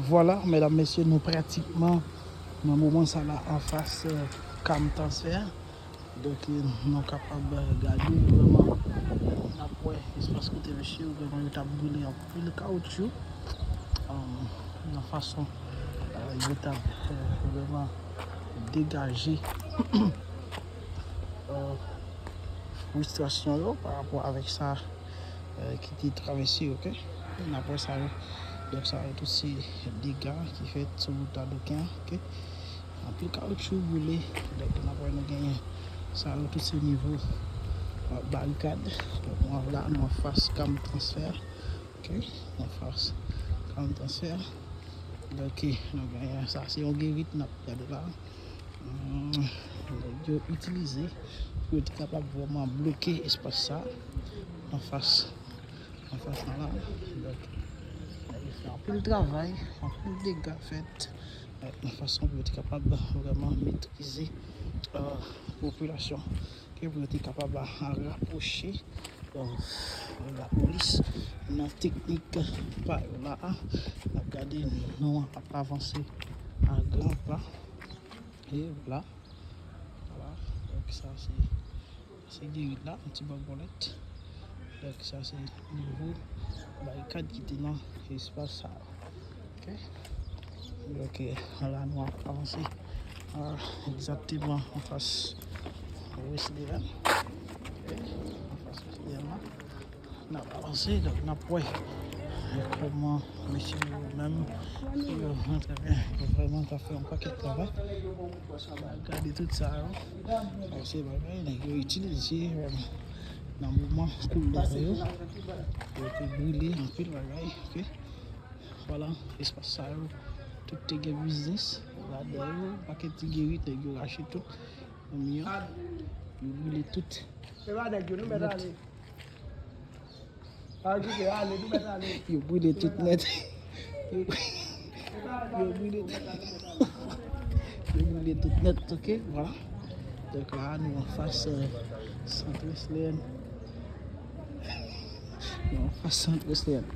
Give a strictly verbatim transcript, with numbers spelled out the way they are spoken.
Vwala, medam, mesye, nou pratikman nan moman sa la anfas, euh, Cam Transfer. Donk, euh, nou kapab, euh, gade vrèman, n ap wè espas kote mesye yo vrèman yo t ap boule anpil kawoutchou, euh, nan fason, euh, yo t ap, euh, vrèman degaje, euh, fristrasyon yo pa rapò avèk sa, euh, ki te travèse yo, oke? N ap wè sa yo. Donk, sa yo tout se dega ki fèt sou wout Adoken an, oke? Anpil kawoutchou boule. Donk, n ap wè nou genyen sa yo tout se nivo, euh, barikad. Donk, nou la, nou anfas Cam Transfer, oke? Nou anfas Cam Transfer. Donk, nou genyen, sa se yon gerit n ap gade la. Hmm, nèg yo itilize pou yo te kapab vrèman bloke espas sa anfas, anfas lan la. Donk, nèg yo fè anpil travay, anpil dega fèt, euh, nan fason pou yo te kapab vrèman metrize, euh, popilasyon, ke pou yo te kapab rapwoche, euh, lapolis nan teknik pa yo la. N ap gade, nou ap avanse a gran pa. E vwala. Vwala. Donk, sa se, se gerit la, yon ti bòbòlèt. Donk, sa se nivo barikad ki te nan espas sa. Oke? Donk, la, nou ap avanse, ah, egzakteman anfas Wesleyan. Oke? Anfas Wesleyan la. N ap avanse, donk n ap wè kòman mesye yo menm, yo, trè byen, yo vrèman ka fè yon pakèt travay. N ap gade tout sa yo. Donk, se bagay nèg yo itilize, euh, nan moman koulè yo. Yo te brile anpil bagay, oke? Vwala, espas sa yo, tout te gen biznis ladan yo, pakèt ti gerit, nèg yo rache tout nan mi an. Yo brile tout. Se pa nèg yo, nou mèt ale. Pa okipe, ale, nou mèt ale. Yo brile tout nèt. Yo, yo brile tout. Yo brile tout nèt, oke, vwala. Donk la, nou anfas, euh, Sant Wesleyan. Nou anfas Sant Wesleyan.